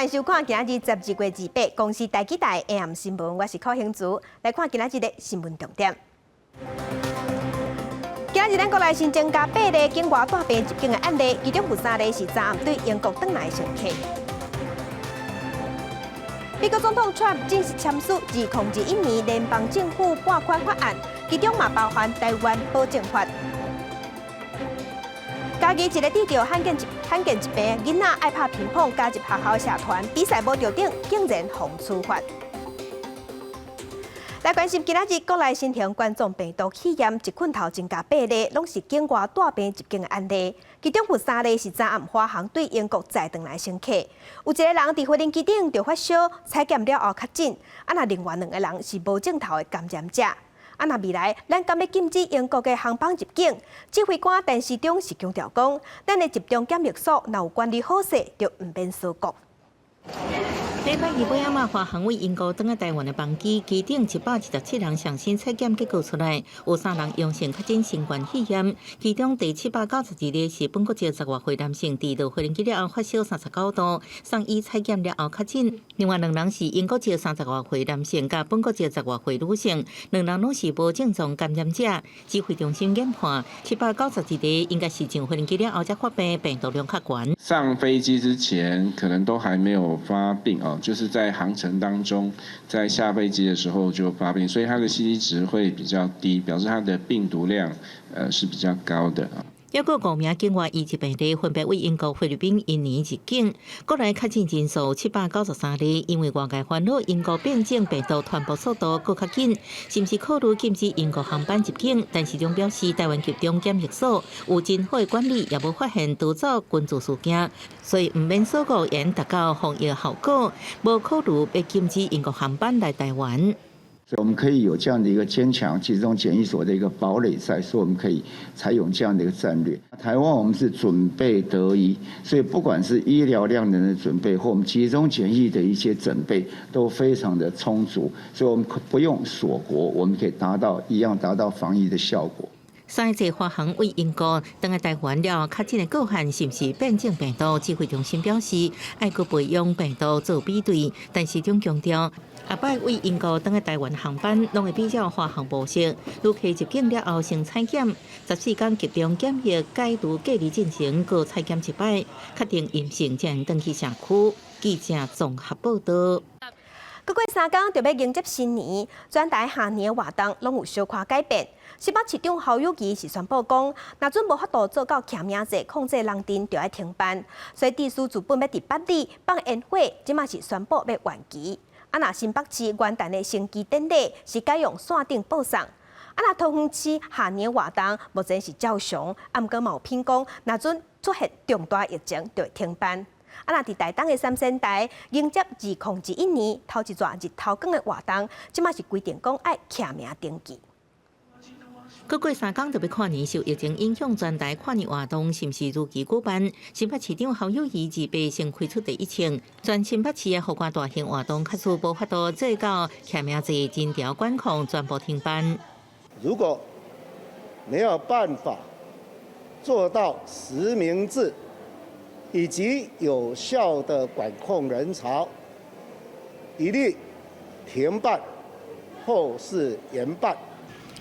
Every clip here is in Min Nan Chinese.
歡迎收看今仔日12月28公視台語台 AM 新聞，我是柯興竹，來看今仔日的新聞重點。今仔日咱國內新增加八例境外帶病入境的案例，其中有三例是昨暗對英國轉來的乘客。美國總統川普正式簽署2021年聯邦政府撥款法案，其中嘛包含台灣保證法。嘉義一个得著罕見疾病囡仔愛拍乒乓，加入學校社團比賽無著獎，竟然予處罰。來關心今仔日國內新型冠狀病毒肺炎一困頭增加八例，攏是境外帶病入境的案例。其中有三例是昨暗華航對英國載轉來乘客，有一个人佇飛行機頂就發燒，採檢了後確診，啊若另外兩个人是無症頭的感染者。啊若未來咱敢欲禁止英國的航班入境？指揮官陳時中是強調講，咱的集中檢疫所若有管理好勢，就毋免鎖國。禮拜二尾仔華航對英國轉來台灣的班機，機頂727人上新採檢結果出來，有三人陽性確診新冠肺炎，其中第792例是本國籍十外歲男性，佇落飛機了後發燒39度，送醫採檢了後確診。另外兩人是英國籍30外歲男性，佮本國籍十外歲女性，兩人攏是無症狀感染者。指揮中心研判，七百九十二例應該是上飛機了後才發病，病毒量較懸。上飛機之前可能都還沒有發病哦。就是在航程當中，在下飛機的時候就發病，所以它的 CT 值會比較低，表示它的病毒量是比較高的。抑閣五名境外移入病例分別對英國、菲律賓、印尼入境，國內確診人數793例，因為外界煩惱英國變種病毒傳播速度閣較緊，是毋是考慮禁止英國航班入境？陳時中表示，台灣集中檢疫所有真好的管理，也無發現逃走群聚事件，所以毋免鎖國會達到防疫效果，無考慮欲禁止英國航班來台灣。所以我們可以有這樣的一個堅強集中檢疫所的一個堡壘在，所以我們可以採用這樣的一個戰略。台灣我們是準備得宜，所以不管是醫療量能的準備或我們集中檢疫的一些準備都非常的充足，所以我們不用鎖國，我們可以達到一樣達到防疫的效果。三個華航對英國轉來台灣了確診的個案是毋是變種病毒？指揮中心表示，愛閣培養病毒做比對，陳時中強調，後擺對英國轉來台灣航班，攏會比照華航模式，旅客入境了後先採檢，14天集中檢疫解除隔離進前，閣採檢一擺，確定陰性才會轉去社區。記者綜合報道。閣過三工就欲迎接新年，全台跨年活動攏有小可改變。新北市長侯友宜是宣布講，若準無法度做到記名制控制人陣，就愛停辦。所以地市原本欲佇八里放煙火，這馬是宣布欲延期。啊，若新北市元旦的升旗典禮是改用線頂播送。啊，若桃園市跨年活動目前是照常，啊，毋過嘛有評講，若準出現重大疫情，就會停辦。啊，若佇台東的三仙台迎接2021年頭一逝日頭光的活動，這馬是規定講愛記名登記。閣過三工就欲跨年，受疫情影響，全台跨年活動是毋是如期舉辦？新北市長侯友宜二八先開出第一槍，全新北市的戶外大型活動，假使無法度做到記名制人潮管控，全部停辦。如果沒有辦法做到實名制，以及有效的管控人潮，一律停辦或是延辦。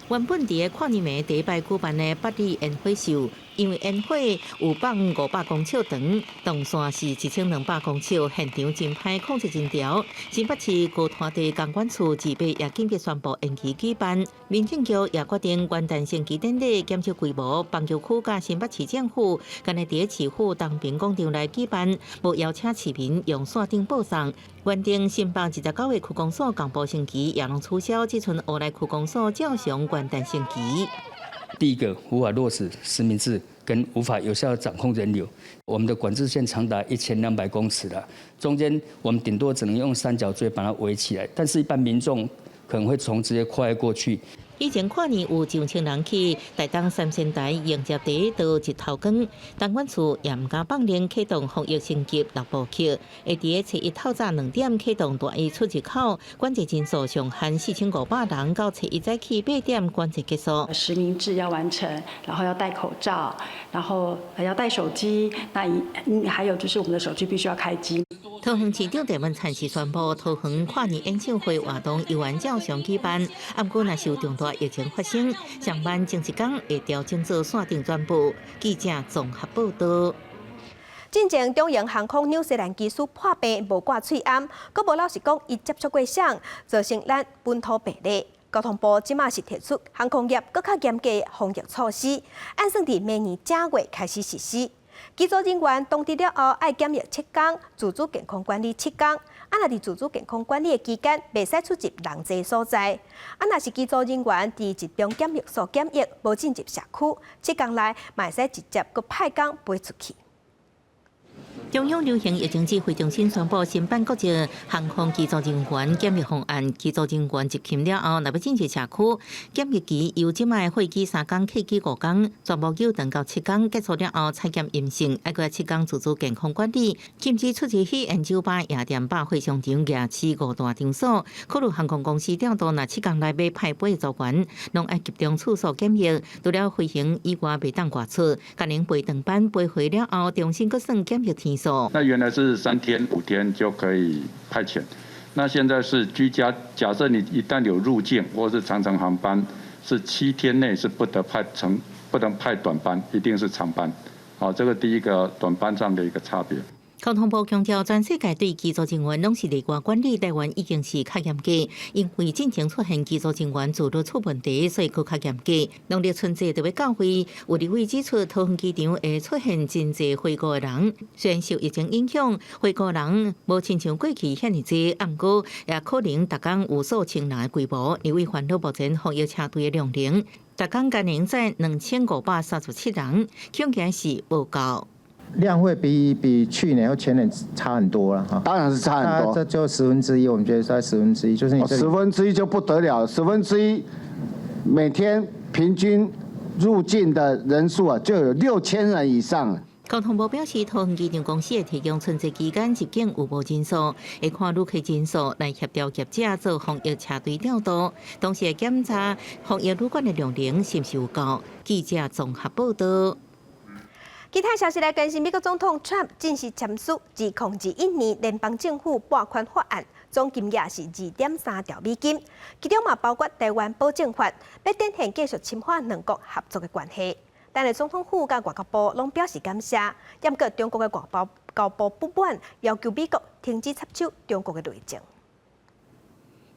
原本佇個跨年暝第一擺舉辦的八里煙火秀，因為煙火有放500公尺長，長線是1200公尺，現場真歹控制人潮。新北市高灘地公管處二八也緊急宣布延期舉辦，民政局也決定元旦升旗典禮減少規模，板橋區佮新北市政府干焦佇市府東平廣場來舉辦，無邀請市民用線頂播送。原定新北29個區公所同步升旗也攏取消，只賰烏來區公所照常元旦升旗。第一個無法落實實名制，跟無法有效掌控人流。我們的管制線長達1200公尺了，中間我們頂多只能用三角錐把它圍起來，但是一般民眾可能會從直接跨越過去。以前跨年有上千人去台東三仙台迎接第一道日頭光，東管處也毋敢放任啟動防疫升級六步曲，會佇個初一透早2點啟動大一出入口管制人數上限4500人，到初一早起8點管制結束。實名制要完成，然後要戴口罩，然後還要帶手機，那還有就是我們的手機必須要開機。桃園市長鄭文燦是宣布，桃園跨年演唱會活動猶原照常舉辦。毋過，若是有重大疫情發生，上班前一工會調整做線頂轉播。記者綜合報道。進前長榮航空紐西蘭機師破病無掛喙罨，閣無老實講，伊接觸過誰，造成咱本土病例。交通部這馬是提出航空業閣較嚴格的防疫措施，按算佇明年正月開始實施。機組人員當地了後愛檢疫七工，自主健康管理七工。啊，若佇自主健康管理的期間，袂使出入人濟所在。啊，若是機組人員佇集中檢疫所檢疫，無進入社區，7工內嘛會使直接閣派工飛出去。中央流行疫情指揮中心宣布，新版國際航空機組人員檢疫方案，機組人員入境了後，若欲進入社區檢疫期，由這擺貨機3工、客機5工，全部虯長到七工，結束了後採檢陰性，愛閣七工自主健康管理，禁止出入喜宴酒吧、夜店、百貨商場、夜市五大場所。考慮航空公司調度，若七工內欲派飛的組員，攏愛集中處所檢疫，除了飛行以外，袂當外出，改成飛長班飛回了後，重新閣算檢疫天數。那原來是3天5天就可以派遣，那現在是居家。假設你一旦有入境或是長程航班，是7天內是不得派成，不能派短班，一定是長班。好，這個第一個短班上的一個差別。交通部強調，全世界對機組人員攏是例外管理，台灣已經是較嚴格，因為進前出現機組人員自律出問題，所以閣較嚴格。農曆春節就欲到位，有立委指出，桃園機場會出現真濟回國的人，雖然受疫情影響，回國人無親像過去遐爾濟，毋過也可能逐工有數千人的規模。立委煩惱目前防疫車隊的量能，逐工干能載2537人，恐驚是無夠。量會比去年或前年差很多了哈，當然是差很多，這就十分之一，我們覺得在十分之一，就是你十分之一就不得了，十分之一，每天平均入境的人數啊，就有6000人以上。交通部表示，桃園機場公司會提供春節期間入境有無人數，會看旅客人數來協調業者做防疫車隊調度，同時會檢查防疫旅館的量能是毋是有夠。記者綜合報道。其他消息來關心，美國總統川普正式簽署2021年聯邦政府撥款法案，總金額是2.3兆美金，其中嘛包括台灣保證法，欲展現繼續深化兩國合作的關係。但是總統府佮外交部攏表示感謝，毋過中國的外交部不滿，要求美國停止插手中國的內政。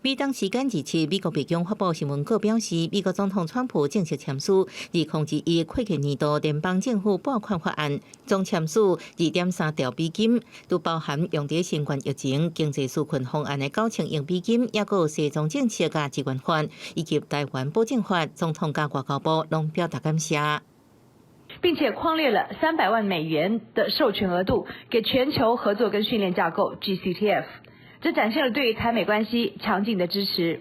美東時間27，美國白宮發布新聞稿表示，美國總統川普正式簽署2021會計年度聯邦政府撥款法案，總簽署2.3兆美金，都包含用佇新冠疫情經濟紓困方案的9000億美金，抑閣有西藏政策佮支援法，以及台灣保證法。總統佮外交部攏表達感謝。並且匡列了300萬美元的授權額度，給全球合作跟訓練架構 GCTF。這展現了對於台美關係強勁的支持。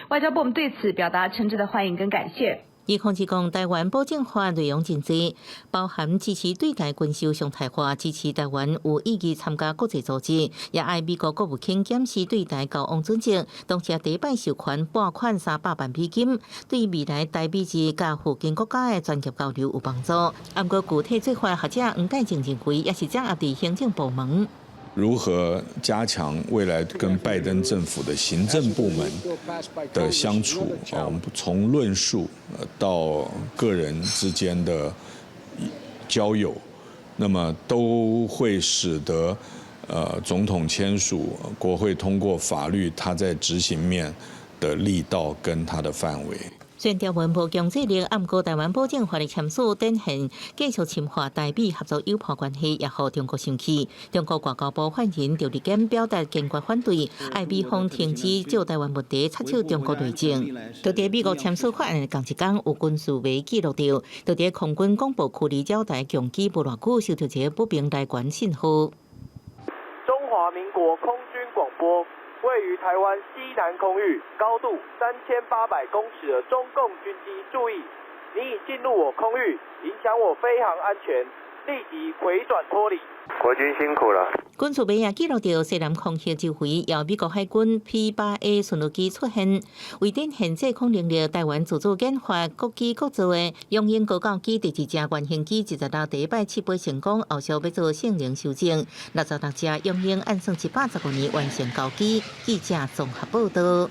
外交部我們對此表達誠摯的歡迎跟感謝。伊控制講，台灣保證法內容真濟，包含支持對台軍售常態化，支持台灣有意義參加國際組織，也愛美國國務卿檢視對台交往準則，同時第一擺授權撥款300萬美金，對未來台美日佮附近國家的專業交流有幫助。毋過具體做法，學者黃介正認為，也是掌握佇行政部門。如何加強未來跟拜登政府的行政部門的相處啊？我們從論述到個人之間的交友，那麼都會使得總統簽署、國會通過法律，它在執行面的力道跟它的範圍。雖然條文無強制力，毋過台灣保證法的簽署，展現繼續深化台美合作友伴關係，也予中國生氣。中國外交部發言人趙立堅表達堅決反對，愛美方停止就台灣問題插手中國內政。就佇美國簽署法案的仝一工，有軍事迷記錄著，就佇空軍廣播區裡繞台共機無偌久，收著一個不明來源信號。中華民國空軍廣播。位於台灣西南空域，高度3800公尺的中共軍機，注意，你已進入我空域，影響我飛航安全，立即迴轉脫離。國軍辛苦了。軍事媒也記錄著西南空域周圍有美國海軍 P-8A 巡邏機出現，為展現制空能力，台灣自主研發、國機國造的雄鷹高教機第二隻原型機，26第一擺試飛成功，後續欲做性能修正。66隻雄鷹按算115年完成交機。記者綜合報道。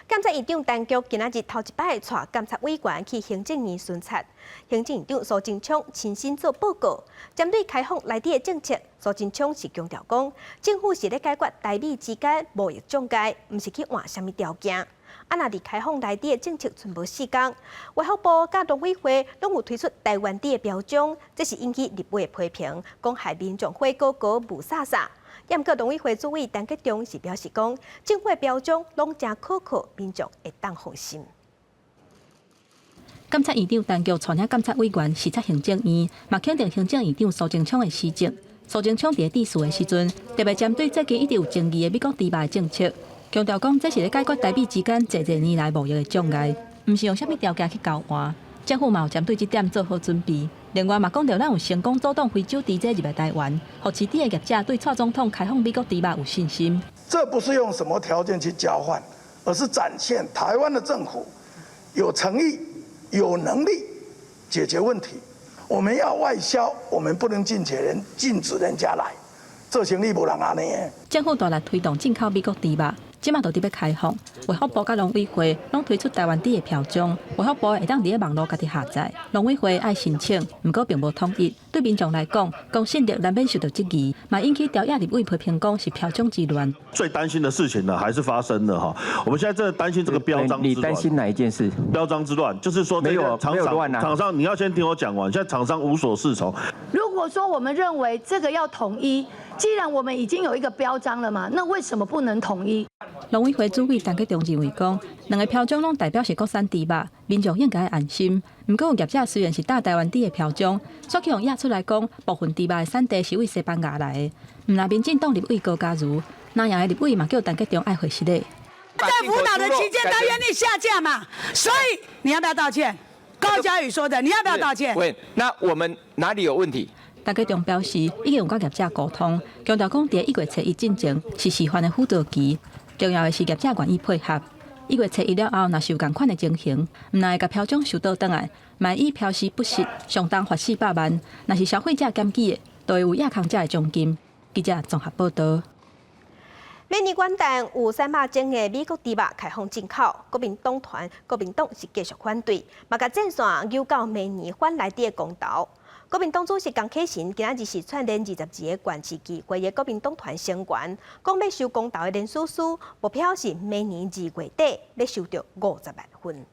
監察院長陳菊今仔日頭一擺帶監察委員去行政院巡察，行政院長蘇貞昌親身做報告，針對開放萊豬的政策，蘇貞昌是強調講，政府是咧解決台美之間貿易障礙，毋是去換啥物條件。啊，若佇開放萊豬的政策賰無四工，衛福部佮農委會攏有推出台灣豬的標章，這是引起立委的批評，講害民眾火鍋鍋霧煞煞。毋過農委會主委陳吉仲是表示講，政府的標章攏誠可靠，民眾會當放心。監察院長陳菊帶領監察委員視察行政院，嘛肯定行政院長蘇貞昌的施政。蘇貞昌佇咧致辭的時陣，特別針對最近一直有爭議的美國豬肉的政策，強調講這是咧解決台美之間濟濟年來貿易的障礙，毋是用啥物條件去交換。政府嘛有針對這點做好準備。另外嘛講著咱有成功阻擋非洲豬隻入來台灣，予飼豬的業者對蔡總統開放美國豬肉有信心。這不是用什麼條件去交換，而是展現台灣的政府有誠意、有能力解決問題。我們要外銷，我們不能禁止人家來，做生意無人按呢。政府大力推動進口美國豬肉，這馬就佇欲開放，衛福部佮農委會攏推出台灣豬的標章，衛福部會當佇咧網路家己下載，農委會愛申請，毋過並無統一。對民眾來講，公信力難免受到質疑，嘛引起朝野立委批評講是標章之亂。最擔心的事情呢，還是發生了哈。我們現在真的擔心這個標章之亂。你擔心哪一件事？標章之亂，就是說沒有廠商，廠商你要先聽我講完。現在廠商無所適從。如果說我們認為這個要統一，既然我們已經有一個標章了嘛，那為什麼不能統一？農委會主委陳吉仲認為講，兩个標章攏代表是國產豬肉，民眾應該安心。毋過有業者雖然是打台灣豬的標章，卻去予掖出來講，部分豬肉的產地是對西班牙來的。毋但民進黨立委高嘉瑜，藍營的立委嘛叫陳吉仲愛回實禮。在輔導的期間，他願意下架嘛？所以你要不要道歉？高嘉瑜說的，你要不要道歉？喂，那我們哪裡有問題？陳吉仲表示，已經有佮業者溝通，強調講，佇1月初1進前是示範的輔導期，重要的是業者願意配合。1月初1了後，若是有仝款的情形，毋但會共標章收倒轉來，嘛以標示不實，上重罰400萬。若是消費者檢舉的，就會有掖空者的獎金。記者綜合報道。明年元旦有300種的美國豬肉開放進口，國民黨團、國民黨是繼續反對，嘛共陣線扭到明年反萊豬的公投。國民黨主席江啟臣今仔日是串聯22個縣市議會的國民黨團成員，講欲收公投的連署書，目標是明年2月底欲收著50萬份。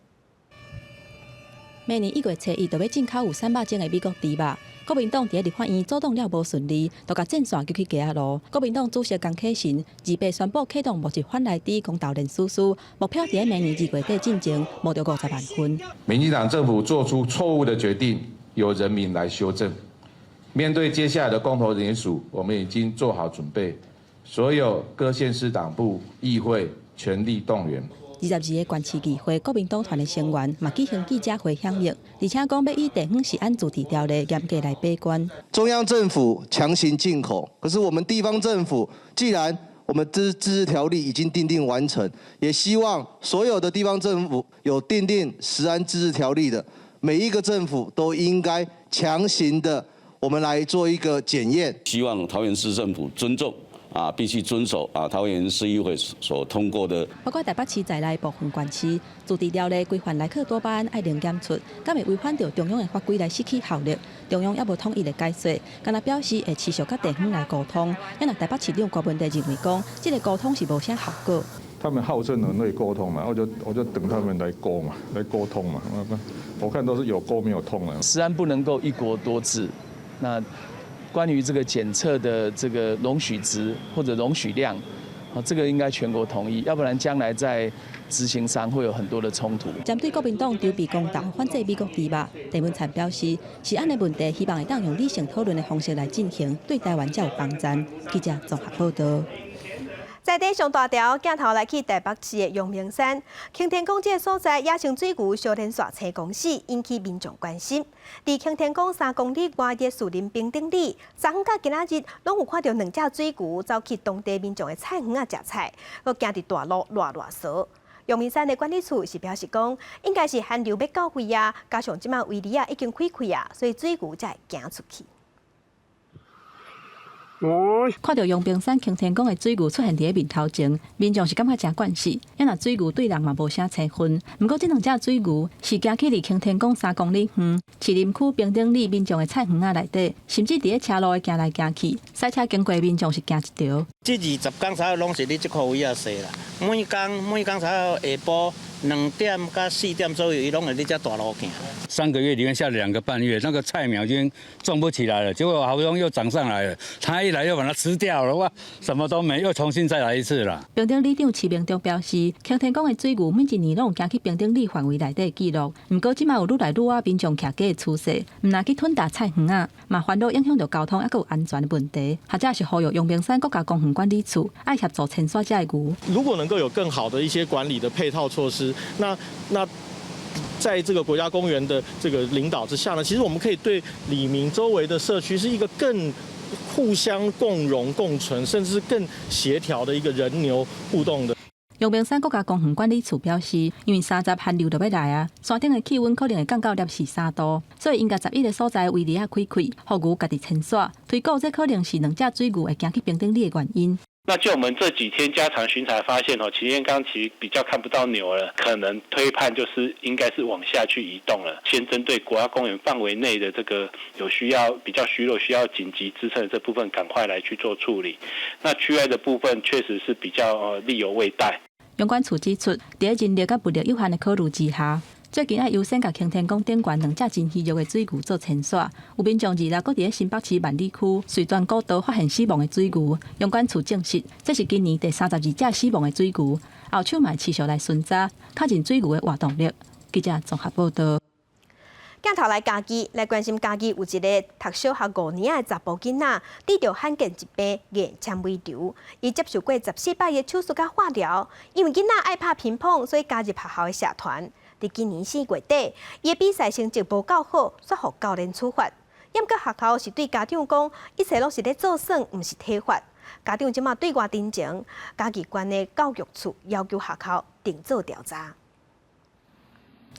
明年1月初1就欲進口有300種的美國豬肉。國民黨佇咧立法院阻擋了無順利，就共戰線揪去街仔路。國民黨主席江啟臣28宣布啟動募集反萊豬公投連署書，目標佇咧明年2月底進前募著50萬份。民進黨政府做出錯誤的決定，由人民來修正。面對接下來的公投聯署，我們已經做好準備，所有各縣市黨部、議會全力動員。22個縣市議會國民黨團的成員嘛舉行記者會響應，而且講欲以地方食安自治條例嚴格來把關。中央政府強行進口，可是我們地方政府既然我們自治條例已經訂定完成，也希望所有的地方政府有訂定食安自治條例的，每一個政府都應該強行的，我們來做一個檢驗。希望桃園市政府尊重。啊，必須遵守啊，桃園市議會所通過的。包括台北市在內部分縣市自治條例規範萊克多巴胺愛零檢出，敢會違反著中央的法規來失去效力？中央猶無統一的解說，干焦表示會持續佮地方來溝通。啊若台北市長郭文帝認為講，這个溝通是無啥效果。他們號稱很會溝通嘛，我就等他們來溝嘛，來溝通嘛。我看都是有溝沒有通啊。食安不能夠一國多制，那關於這個檢測的這個容許值或者容許量，啊，這個應該全國統一，要不然將來在執行上會有很多的衝突。針對國民黨籌備公投反制美國豬肉，鄭文燦表示，食安的問題，希望會當用理性討論的方式來進行，對台灣才有幫助。記者綜合報道。在地上大條鏡頭來去台北市的陽明山，擎天崗這个所在野生水牛相連紲生公死，引起民眾關心。佇擎天崗3公里外的樹林平頂里，昨昏佮今仔日攏有看著兩隻水牛走去當地民眾的菜園仔食菜，閣行佇大路賴賴趖。陽明山的管理處是表示講，應該是寒流欲到位啊，加上這馬圍籬仔已經開開啊，所以水牛才會行出去。看著陽明山擎天崗的水牛出現佇咧面頭前，民眾是感覺誠慣勢。猶若水牛對人嘛無啥親近。毋過這兩隻水牛是行去離擎天崗3公里遠，士林區平頂里民眾的菜園仔內底，甚至佇咧車路會行來行去，駛車經過民眾是驚一趒。這20工左右攏是佇這箍位仔踅啦，每工每工左右下晡2點到4點左右，伊攏會佇這大路行。上個月裡面下了2個半月，那個菜苗已經種不起來了，結果好不容易又長上來了，它一來又把它吃掉了，哇，什麼都沒，又重新再來一次啦。平頂里長徐明忠表示，擎天崗的水牛每一年攏有行去平頂里範圍內底記錄，毋過這馬有愈來愈倚民眾徛家的趨勢，毋但去吞噬菜園仔，嘛煩惱影響著交通，猶閣有安全的問題。或者是呼籲陽明山國家公園管理處愛協助清徙這个牛。如果能夠有更好的一些管理的配套措施，那在這個國家公園的這個領導之下呢，其實我們可以對里民周圍的社區是一個更互相共榮共存，甚至是更協調的一個人牛互動的。陽明山國家公園管理處表示，因為三十寒流就欲來啊，山頂的氣溫可能會降到攝氏3度，所以𪜶共11個所在圍籬仔開開，予牛家己遷徙。推估這可能是兩隻水牛會行去平頂里的原因。那就我們這幾天加強巡查發現哦，擎天崗其實比較看不到牛了，可能推判就是應該是往下去移動了。先針對國家公園範圍內的這個有需要比較虛弱、需要緊急支撐的這部分，趕快來去做處理。那區外的部分確實是比較力有未逮。陽管處指出，佇人力佮物力有限的考慮之下，最近愛優先共擎天崗頂懸兩隻真虛弱的水牛做遷徙。有民眾26閣佇咧新北市萬里區瑞全古道發現死亡的水牛，陽管處證實，這是今年第32隻死亡的水牛。後手嘛會持續來巡查，確認水牛的活動力。記者綜合報導。鏡頭來嘉義，來關心嘉義有一个讀小學5年的查埔囡仔，得著罕見疾病眼纖維瘤，伊接受過14擺的手術佮化療。因為囡仔愛拍乒乓，所以加入學校的社團。佇今年4月底，伊的比賽成績無夠好，煞予教練處罰。毋過學校是對家長講，一切攏是咧做耍，毋是體罰。家長這馬對外陳情，嘉義縣的教育處要求學校定做調查。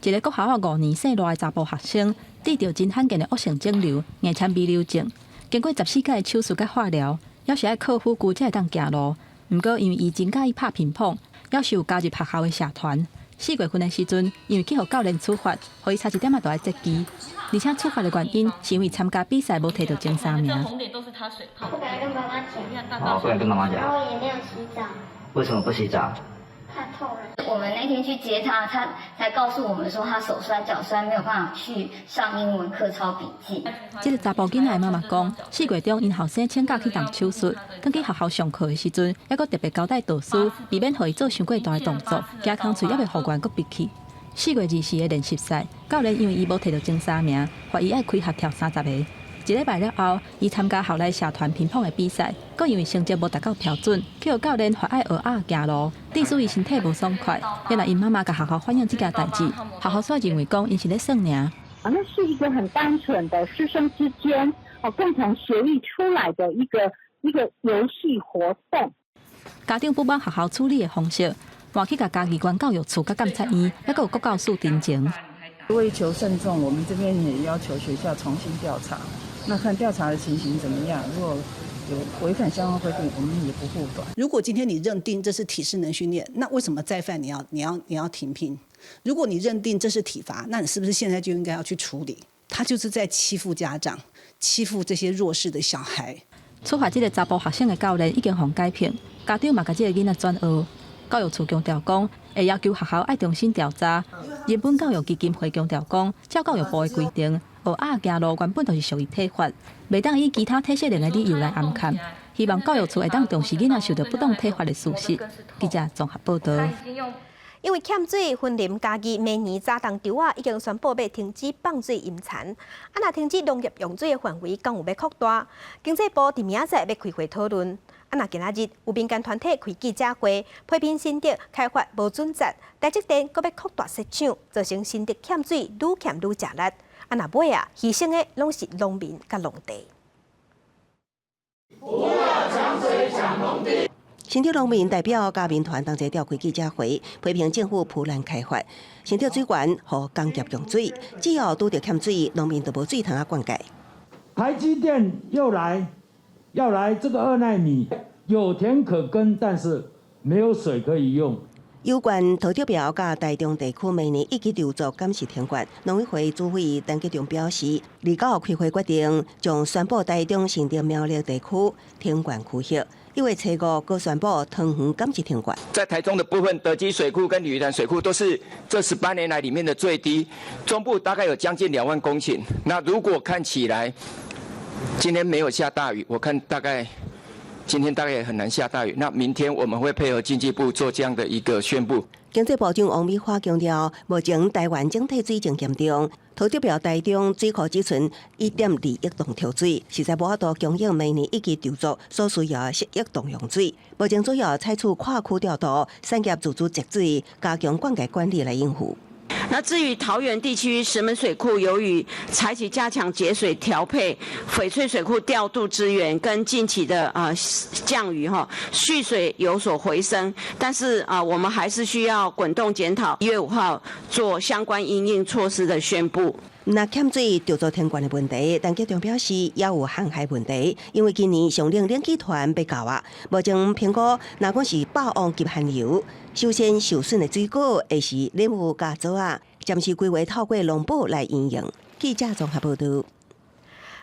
一个國小5年姓賴的查埔學生，得著真罕見的惡性腫瘤硬纖維瘤症，經過14擺的手術佮化療，猶是愛靠輔具才會當行路。毋過因為伊真佮意拍乒乓，猶是有加入學校的社團。4月份的時陣，因為去予教練處罰，予伊差一點仔就愛截肢。而且處罰的原因是因為參加比賽無提著前三名。紅點都是他水泡。不敢跟媽媽講。哦，不敢跟媽媽講。然後也沒有洗澡。為什麼不洗澡？怕痛。我們那天去接他，他才告訴我們說他手酸腳酸，沒有辦法去上英文課抄筆記。這个查埔囡仔的媽媽講，4月中𪜶後生請假去動手術，轉去學校上課的時陣，猶閣特別交代導師，避免予伊做傷過大的動作，驚空喙猶未復原，閣閉去。4月24的練習賽，教練因為伊無提著前三名，罰伊愛開罰跳30個。一禮拜了後，伊參加校內社團乒乓的比賽，閣因為成績無達到標準，去予教練罰愛學鴨行路，致使伊身體無爽快。猶若𪜶媽媽共學校反映這件代誌，學校煞認為講𪜶是咧耍爾。啊，那是一個很單純的師生之間哦共同協議出來的一個遊戲活動。家長不滿學校處理的方式，嘛去共嘉義縣教育處佮監察院，猶閣有國教署陳情。為求慎重，我們這邊也要求學校重新調查。那看調查的情形怎麼樣？如果有違反相關規定，我們也不護短。如果今天你認定這是體適能訓練，那為什麼再犯你要停聘？如果你認定這是體罰，那你是不是現在就應該要去處理？他就是在欺負家長，欺負這些弱勢的小孩。處罰這个查埔學生的教練已經予解聘，家長嘛共這个囡仔轉學。教育處強調講，會要求學校愛重新調查。日本教育基金會強調講，照教育部的規定，學鴨行路原本就是屬於體罰，袂當以其他體適能的理由來掩蓋。希望教育處會當重視囡仔受著不當體罰的事實。記者綜合報導。因為欠水，雲林嘉義明年早冬稻仔已經宣布欲停止放水淹田。啊，若停止農業用水的範圍，敢有欲擴大？經濟部佇明仔載欲開會討論。啊，啊，若今仔日有民間團體開記者會，批評新竹開發無準則，台積電閣欲擴大設廠，造成新竹欠水愈欠愈食力。啊，若尾啊，犧牲的攏是農民佮農地。不要搶水搶農地。新竹農民代表佮民團同齊召開記者會，批評政府浮濫開發，新竹水源予工業用水，只要拄著欠水，農民就無水通仔灌溉。台積電又來，要來這個2納米，有田可耕，但是沒有水可以用。有關桃竹苗佮台中地區明年一期籌作暫時停灌，農委會主委陳吉仲表示，29開會決定將宣布台中、新竹、苗栗地區停灌區域，1月初5閣宣布桃園暫時停灌。在台中的部分，德基水庫跟鯉魚潭水庫都是這18年來裡面的最低，中部大概有將近2萬公頃。那如果看起來今天沒有下大雨，我看大概今天大概也很難下大雨。那明天我們會配合經濟部做這樣的一個宣布。經濟部長王美花強調，目前台灣整體水情嚴重，桃竹苗台中水庫只存1.2億噸調水，實在無法度供應明年一期籌作所需要的10億噸用水。目前主要採取跨區調度、產業自主節水、加強灌溉管理來應付。那至於桃園地區石門水庫，由於採取加強節水調配、翡翠水庫調度資源跟近期的啊降雨哈，蓄水有所回升，但是啊，我們還是需要滾動檢討，1月5號做相關因應措施的宣布。若欠水著做停灌的問題，陳吉仲表示也有旱害問題，因為今年上冷冷氣團欲到啊，目前評估若講是霸王級寒流，首先受損的水果會是蓮霧佮棗仔，暫時規劃透過農保來因應。記者綜合報導。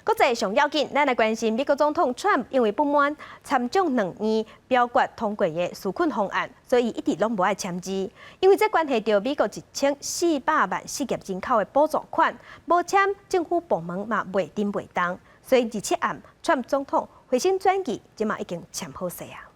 國際上要緊，咱來關心美國總統川普因為不滿參眾兩院表決通過的紓困方案，所以一直攏無愛簽字。因為這關係著美國1400萬失業人口的補助款，無簽政府部門嘛袂振袂動，所以27暗，川普總統回心轉意，這馬已經簽好勢啊。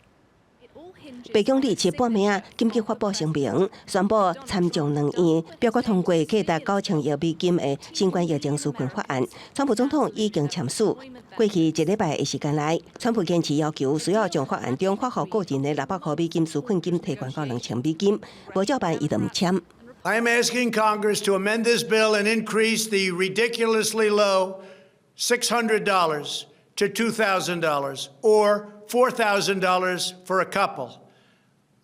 白宮27半暝仔緊急發布聲明，宣布參眾兩院表決通過價值9000億美金的新冠疫情紓困法案。川普總統已經簽署。過去一禮拜的時間內，川普堅持要求需要將法案中發予個人的600箍美金紓困金提懸到2000美金，無照辦伊就毋簽。 I am asking Congress to amend this bill and increase the ridiculously low $600 to $2,000 or $4,000 for a couple.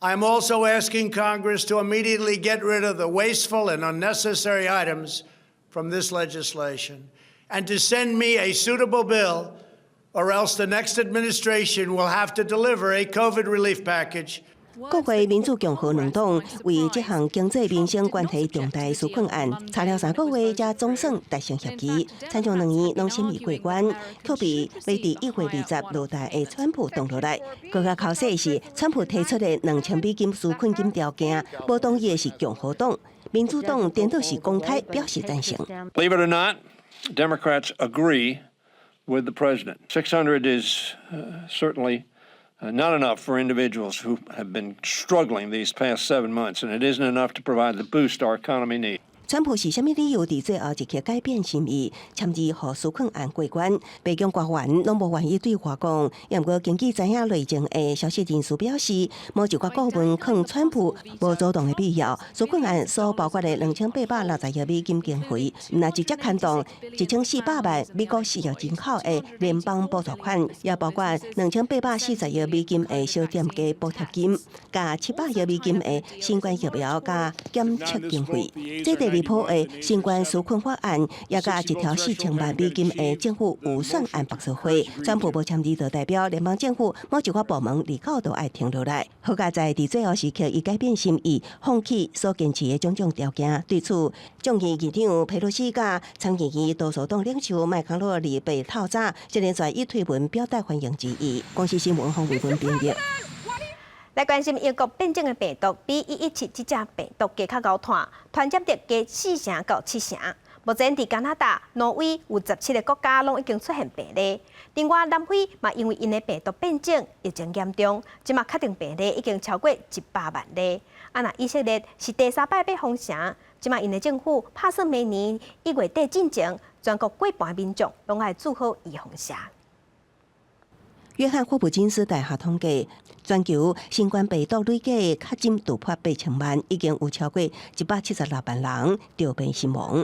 I'm also asking Congress to immediately get rid of the wasteful and unnecessary items from this legislation and to send me a suitable bill, or else the next administration will have to deliver a COVID relief package. 國會民主共和兩黨為這項經濟民生關係重大紓困案，差了3個月才總算達成協議，參眾兩院攏審議過關，卻被欲佇1月20落台的川普擋落來。閣較剾洗的是，川普提出的2000美金紓困金條件，無同意的是共和黨，民主黨顛倒是公開表示贊成。 Believe it or not, Democrats agree with the president. 600 is certainly not enough for individuals who have been struggling these past 7 months, and it isn't enough to provide the boost our economy needs. 川普是啥物理由佇最後一刻改變心意，簽字予紓困案過關？白宮官員攏無願意對外講。也毋過根據知影內情的消息人士表示，某一寡顧問勸川普無主動的必要。紓困案所包括的2860億美金經費，毋但直接牽動1400萬美國失業人口的聯邦補助款，也包括2840億美金的小店家補貼金，佮700億美金的新冠疫苗佮檢測經費。這第二波的新冠紓困法案，也佮一條4000萬美金的政府預算案白做伙，川普無簽字，就代表聯邦政府某一個部門29都愛停落來。好佳哉佇最後時刻，伊改變心意，放棄所堅持的種種條件。對此，眾議院長佩洛西佮參議院多數黨領袖麥康奈爾被透早，這連續以推文表達歡迎之意。公視新聞方偉文編譯。來關心英國變種的病毒 B.1.1.7這隻病毒閣較𠢕傳，傳染力加4成到7成。目前佇加拿大、挪威有17個國家攏已經出現病例。另外，南非嘛因為𪜶的病毒變種疫情嚴重，這馬確定病例已經超過100萬例。啊，若以色列是第三擺欲封城，這馬𪜶的政府拍算明年1月底進前，全國過半民眾攏愛注好預防射。約翰霍普金斯大學統計，全球新冠病毒累計確診突破8000萬，已經有超過176萬人著病身亡。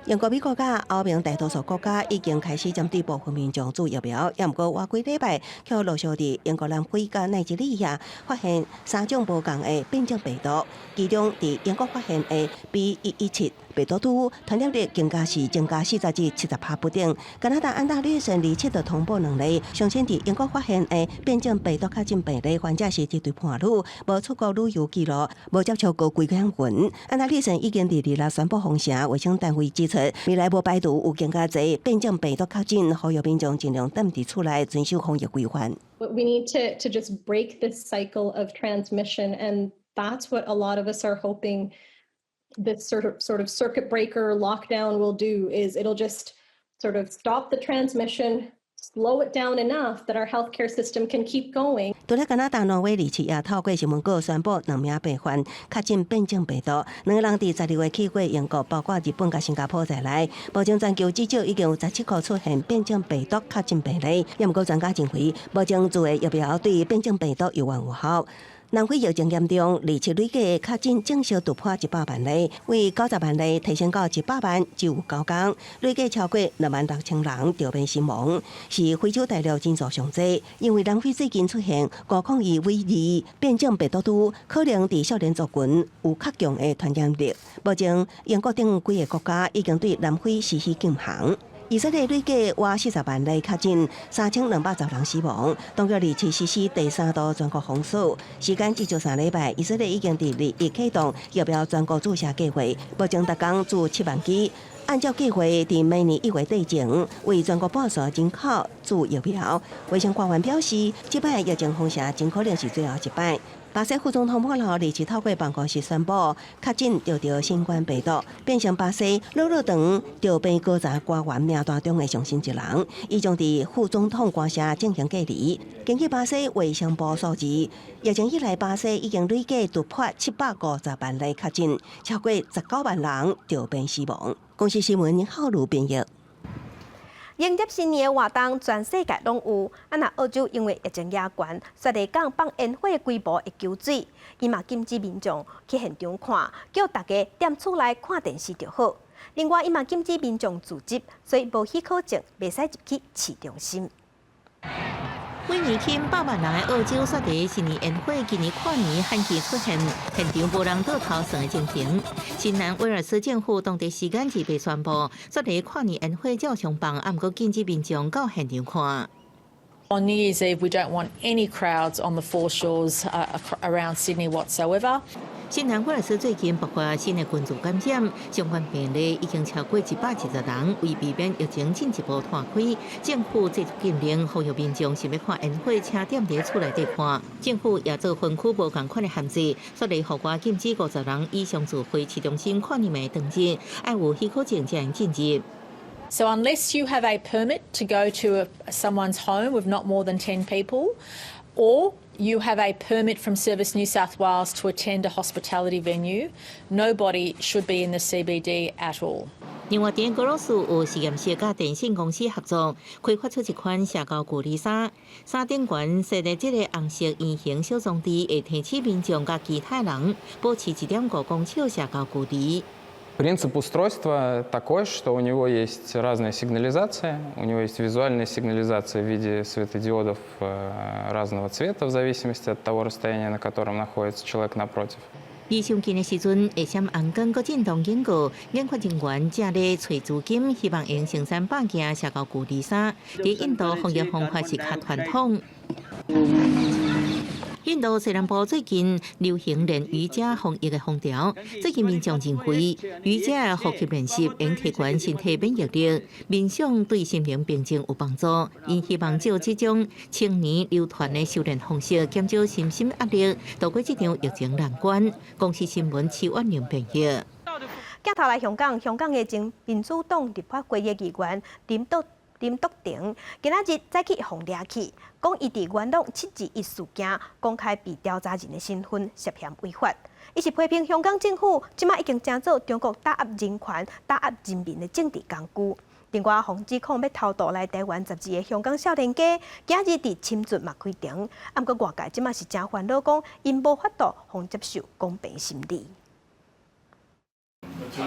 英國、美國佮歐盟大多數國家已經開始針對部分民眾注疫苗，也毋過倚幾禮拜，卻陸續佇英國南非佮奈及利亞發現三種無仝的變種病毒，其中佇英國發現的 B.1.1.7病毒株傳染力更加是增加40至70趴不等。加拿大安大略省二七就通報兩例，上新佇英國發現的變種病毒確診病例患者是一對伴侶，無出國旅遊記錄，無接觸過危險群。安大略省已經佇26宣布封城，衛生單位指出，未來無排除有更加濟變種病毒確診，呼籲民眾盡量踮佇厝內遵守防疫規範。 We need to just break this cycle of transmission, and that's what a lot of us are hoping this sort of circuit breaker lockdown will do, is it'll just sort of stop the transmission, slow it down enough that our healthcare system can keep going. 除了加拿大挪威27也透過新聞稿宣布兩名病患確診變種病毒，兩個人佇12月去過英國，包括日本佮新加坡在內。目前全球至少已經有17個出現變種病毒確診病例，也毋過專家認為，目前注的疫苗對變種病毒猶原有效。南非疫情嚴重，27累計確診正式突破100萬例，為90萬例提升到100萬，只有9工，累計超過26,000人著病身亡，是非洲大陸人數上濟。因為南非最近出現501V2變種病毒株，可能佇少年族群有較強的傳染力。目前英國等幾个國家已經對南非實施禁航。以色列累計倚40萬例確診，3210人死亡。當局二七實施第三度全國封鎖，時間至少3禮拜。以色列已經佇21啟動疫苗全國注射計劃，目前逐工注7萬劑。按照計劃，佇明年1月底前，為全國半數人口注疫苗。衛生官員表示，這擺疫情封城真可能是最後一擺。巴西副總統莫勞二七透過辦公室宣布確診著著新冠病毒，變成巴西老老長著病高層官員名單中的上新一人。伊將佇副總統官舍進行隔離。根據巴西衛生部數字，疫情以來巴西已經累計突破750萬例確診，超過19萬人著病死亡。公視新聞浩如編譯。迎接新年的活動，全世界攏有。啊，若澳洲因為疫情嚴懸，雪梨港放煙火的規模會縮水，伊嘛禁止民眾去現場看，叫大家踮厝內看電視就好。另外，伊嘛禁止民眾聚集，所以無許可證袂使入去市中心。每年吸引百萬人的澳洲雪梨新年煙火，今年跨年罕見出現現場無人倒頭算的情形。新南威爾斯政府當地時間28宣布，雪梨跨年煙火照常放，毋過禁止民眾到現場看。 On New Year's Eve, we don't want any crowds on the foreshores around Sydney whatsoever. 新南威爾斯最近爆發新的群組感染，相關病例已經超過110人。為避免疫情進一步拖開，政府祭出禁令，呼籲民眾想欲看煙火，請踮佇厝內底看。政府也做分區無仝款的限制，雪梨戶外禁止50人以上聚會，市中心跨年暝當日愛有許可證才能進入。 So unless you have a permit to go to someone's home with not more than 10 people, or you have a permit from Service New South Wales to attend a hospitality venue, nobody should be in the CBD at all. 另外，佇俄羅斯有實驗室佮電信公司合作，開發出一款社交距離衫，衫頂懸設的這个紅色圓形小裝置，會提醒民眾佮其他人保持1.5公尺社交距離。 Принцип устройства такой, что у него есть разная сигнализация, у него есть визуальная сигнализация в виде светодиодов разного цвета в зависимости от того расстояния, на котором находится человек напротив. 離傷近的時陣會閃紅光，閣震動警告。研發人員正咧揣資金，希望用生產100件社交距離衫。佇印度防疫方法是較傳統。印度西南部最近流行練瑜伽防疫的風潮，最近民眾認為瑜伽的呼吸練習能提懸身體免疫力，冥想對心靈平靜有幫助。𪜶希望藉這種千年流傳的修煉方式，減少身心壓力，渡過這場疫情難關。公視新聞徐婉玲編譯。鏡頭來香港，香港的前民主黨立法會的議員林卓廷，今仔日再去予掠去，講伊佇元朗721事件公開被調查人的身份涉嫌違法。伊是批評香港政府這馬已經成做中國打壓人權、打壓人民的政治工具。另外，予指控欲偷渡來台灣12個香港少年家，今日佇深圳嘛開庭。啊，毋過外界這馬是誠煩惱，講𪜶無法度予接受公平審理。有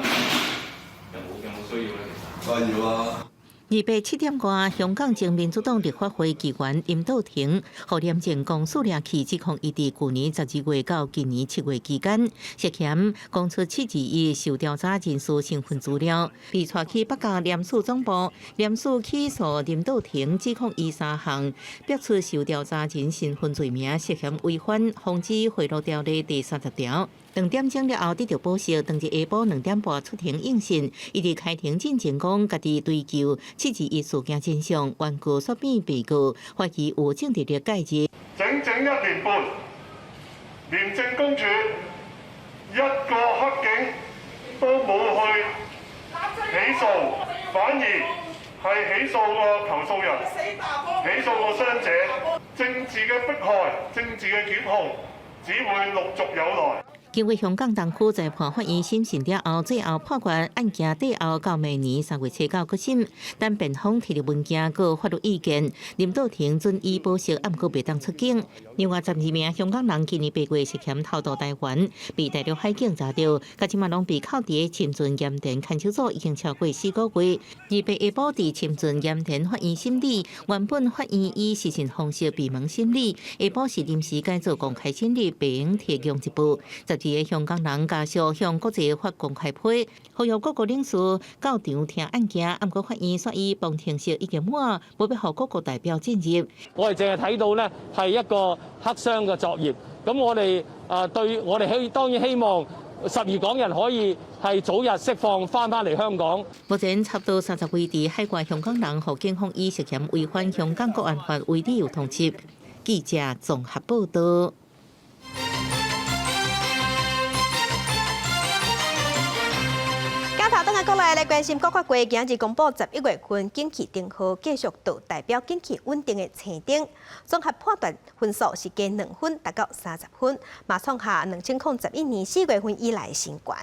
冇需要咧？其實要啊。 27點外，香港前民主黨立法會議員林道廷，予廉政公署掠去，指控伊佇舊年12月到今年7月期間，涉嫌講出721受調查人士身份資料，被帶去北角廉署總部。廉署起訴林道廷，指控伊三項，逼出受調查人身份罪名，涉嫌違反防止賄賂條例第30條。2點鐘了後得到保釋，當日下晡2點半出庭應訊。伊佇開庭進前講，家己追究721事件真相，原告煞變被告，懷疑有政治力介入。整整一年半，廉政公署一個黑警都冇去起訴，反而係起訴個投訴人，起訴個傷者，政治嘅迫害、政治嘅檢控，只會陸續有來。經過香港東區裁判法院審訊了後，最後判決案件押後到明年3月7日閣審。等辯方提出文件佮法律意見，林道廷准予保釋，毋過袂當出境。另外12名香港人今年8月涉嫌偷渡台灣，被大陸海警查著，到這馬攏被扣佇深圳鹽田看守所，已經超過4個月。28下晡佇深圳鹽田法院審理，原本法院以視訊方式閉門審理，下晡是臨時改做公開審理，袂用提供一步。12個香港人家屬向國際發公開批，呼籲各國領事到場聽案件，毋過法院煞以旁聽席已經滿，無欲予各國代表進入。我哋淨係睇到呢係一個黑箱嘅作業，咁我哋啊對我哋希當然希望12港人可以係早日釋放翻返嚟香港。目前差不多30位佇海外香港人，予警方以涉嫌違反香港國安法為理由通緝。記者綜合報道。鏡頭轉來國內來關心，國發會今日公布11月份景氣燈號繼續倒代表景氣穩定的青燈，綜合判斷分數是加2分，達到30分，嘛創下2011年4月份以來新高。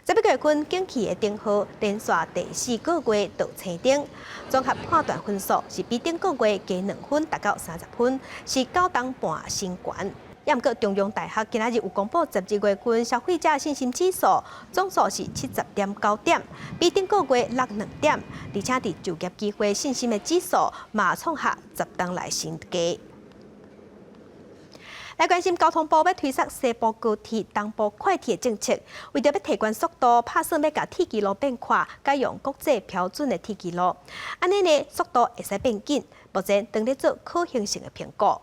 11月份景氣的燈號連續第四個月倒青燈，綜合判斷分數是比頂個月加2分，達到30分，是9冬半新高。也毋過中央大學今仔日有公布12月份消費者信心指數，總數是70.9點，比頂個月落2點，而且佇就業機會信心的指數嘛創下10冬來新低。來關心交通部欲推捒西部高鐵、東部快鐵政策，為著欲提懸速度，拍算欲共鐵支路變寬，改用國際標準的鐵支路，按呢呢速度會使變緊。目前正咧做可行性的評估。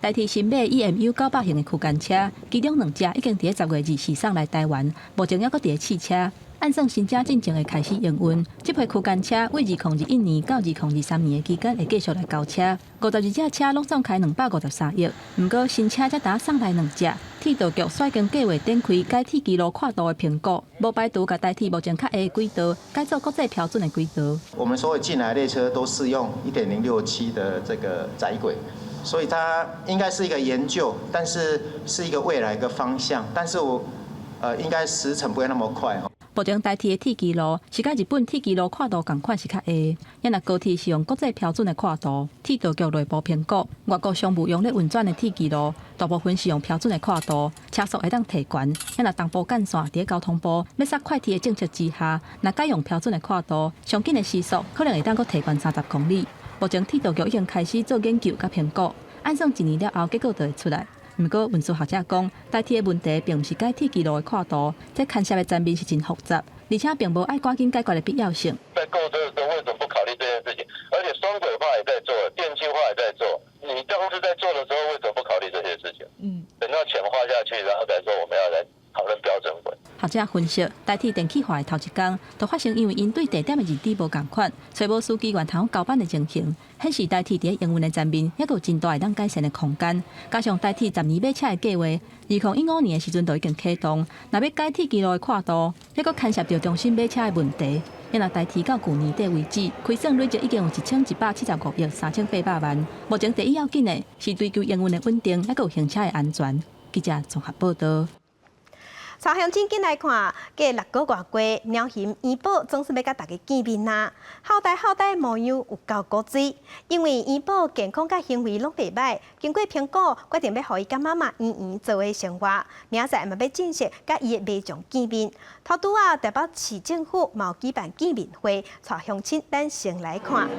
台鐵新買 EMU 900型的區間車，其中兩隻已經佇10月24送來台灣，目前猶閣佇咧試車。按算新車進前會開始營運，這批區間車對2021年到2023年的期間會繼續來交車。52隻車攏總開253億。毋過新車才焦送來兩隻，鐵道局煞已經計劃展開改鐵支路闊度的評估，無排除共台鐵目前較矮的軌道改做國際標準的軌道。我們所有進來列車都是用1.067的這個窄軌。所以它應該是一個研究，但是是一個未來一個方向，但是我，應該時程不會那麼快。目前台鐵的鐵支路是佮日本鐵支路闊度仝款是較矮，也若高鐵是用國際標準的闊度，鐵道局內部評估，外國商務用咧運轉的鐵支路，大部分是用標準的闊度，車速會當提懸。也若東部幹線佇交通部欲捒快鐵的政策之下，若改用標準的闊度，上緊的時速可能會當閣提懸30公里。目前鐵道局已經開始做研究佮評估，按算一年了後結果就會出來。毋過運輸學者講，台鐵的問題並毋是改鐵支路的闊度，這牽涉的層面是真複雜，而且並無愛趕緊解決的必要性。在購車的時候，為什麼不考慮這件事情？而且雙軌化也在做，電氣化也在做。你當時在做的時候，為什麼不考慮這些事情？等到錢花下去，然後再說我們要來討論標準軌。學者分析，台鐵電氣化的頭一工，就發生因為𪜶對地點的認知無仝款，揣無司機員通交班的情形，顯示台鐵佇營運的層面，猶閣有真大會當改善的空間。加上台鐵10年買車的計劃，2015年的時陣就已經啟動，若欲改鐵支路的闊度，猶閣牽涉著重新買車的問題。若台鐵到舊年底為止，虧損累積已經有1175.38億3800萬。目前第一要緊的是追求營運的穩定，猶閣有行車的安全。記者綜合報道。帶鄉親緊來看，過六個外過，貓熊怡寶總算欲佮大家見面啦。好呆好呆模樣有夠古錐，因為怡寶健康佮行為攏袂䆀，經過評估，決定欲予伊佮媽媽圓圓做伙生活。明仔載嘛欲正式佮伊的媽祖見面。頭拄仔台北市政府嘛有舉辦見面會，帶鄉親咱先來看。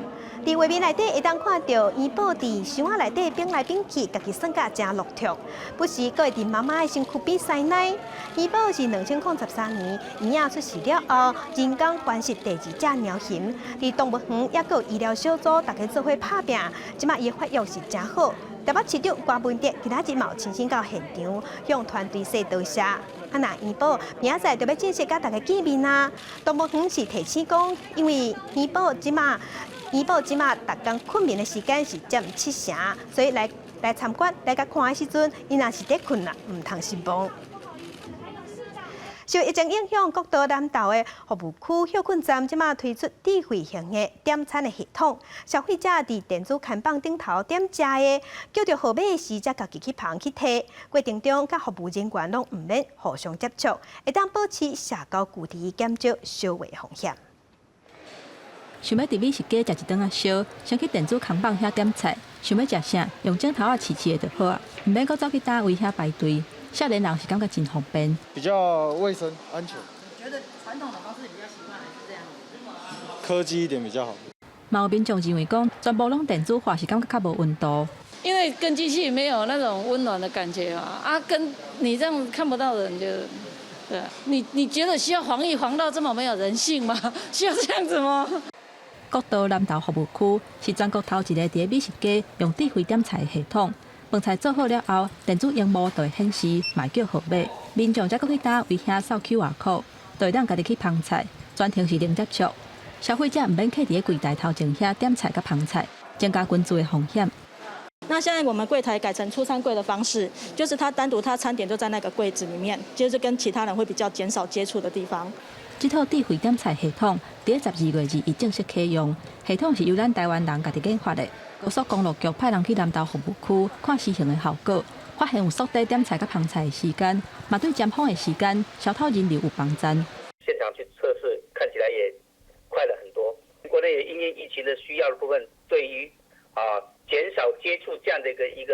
佇畫面內底會當看著怡寶佇箱仔內底反來反去，家己耍甲誠樂暢，不時閣會佇媽媽的身軀邊塞奶。怡寶是2013年嬰仔出世了後，人工繁殖第二隻貓熊，佇動物園猶閣有醫療小組，大家做伙拍拚，這馬伊的發育是誠好。台北市長柯文哲今仔日嘛有親身到現場，向團隊說多謝。啊，若怡寶明仔載就欲正式佮大家見面啦。動物園是提醒講，因為怡寶這馬逐工睏眠的時間是佔七成，所以來來參觀來共看的時陣，伊若是佇睏啦，毋通失望。受疫情影響，國道南投的服務區歇睏站，這馬推出智慧型的點餐的系統，消費者佇電子看板頂頭點食的，叫著號碼時，才家己去捧去提。過程中，佮服務人員攏毋免互相接觸，會當保持社交距離，減少相會風險。想欲佇美食街食一頓仔燒，先去電子看板遐點菜，想欲食啥，用指頭仔試試的就好啊，毋免閣走去佗位遐排隊。少年人是感覺真方便，比較衛生安全。覺得傳統的方式比較習慣，還是這樣？科技一點比較好。嘛有民眾認為講，全部攏電子化是感覺較無溫度。因為跟機器沒有那種溫暖的感覺嘛，啊，跟你這樣看不到人就，對，你覺得需要防疫防到這麼沒有人性嗎？需要這樣子嗎？國道南投服務區是全國頭一个佇美食街用智慧點菜的系統。飯菜做好了後，電子螢幕就會顯示，嘛會叫號碼，民眾才閣去佗位遐掃 QR code，就會當家己去捧菜，全程是零接觸。消費者毋免徛佇咧櫃台頭前遐點菜佮捧菜，增加群聚的風險。那現在我們櫃台改成出餐櫃的方式，就是他單獨他餐點就在那個櫃子裡面，就是跟其他人會比較減少接觸的地方。這套智慧點菜系統佇12月21正式啟用，系統是由咱台灣人家己研發的。高速公路局派人去南投服務區看施行的效果，發現有縮短點菜佮捧菜的時間，嘛對尖峰的時間消透人流有幫助。現場去測試，看起來也快了很多。國內也因應疫情的需要的部分，對於減少接觸這樣的一個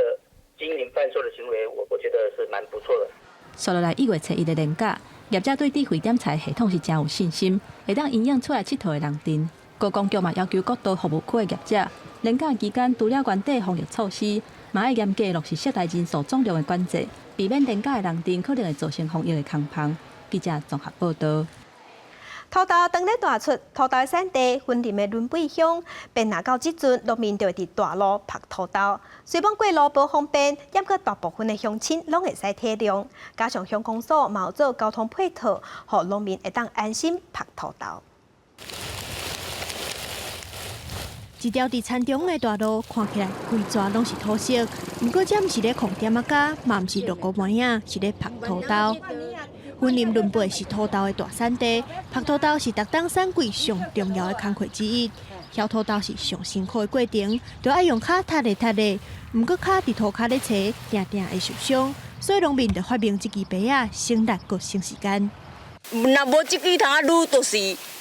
經營販售的行為，我覺得是蠻不錯的。紲落來1月初1的連假，業者對智慧點菜系統是誠有信心，會當引領出來𨑨迌的人陣。高公局嘛要求國道服務區的業者，連假期間除了原底防疫措施，嘛愛嚴格落實設內人數總量的管制，避免連假的人陣可能會造成防疫的空芳。記者綜合報導。土豆當咧大出，土豆產地雲林的崙背鄉，便若到這陣，農民就會佇大路曝土豆。雖罔過路無方便，猶閣大部分的鄉親攏會使體諒。加上鄉公所嘛有做交通配套，予農民會當安心曝土豆。一條佇田中的大路，看起來規逝攏是土色。毋過這毋是咧炕點仔膠，嘛毋是落糊糜仔，是咧曝土豆。雲林崙背是土豆的大產地，曝土豆是逐冬產季上重要的工課之一。澆土豆是上辛苦的過程，著愛用跤踢咧踢咧。毋過跤佇塗跤咧踅，定定會受傷，所以農民就發明這支耙仔，省力閣省時間。若無這支通仔擼，就是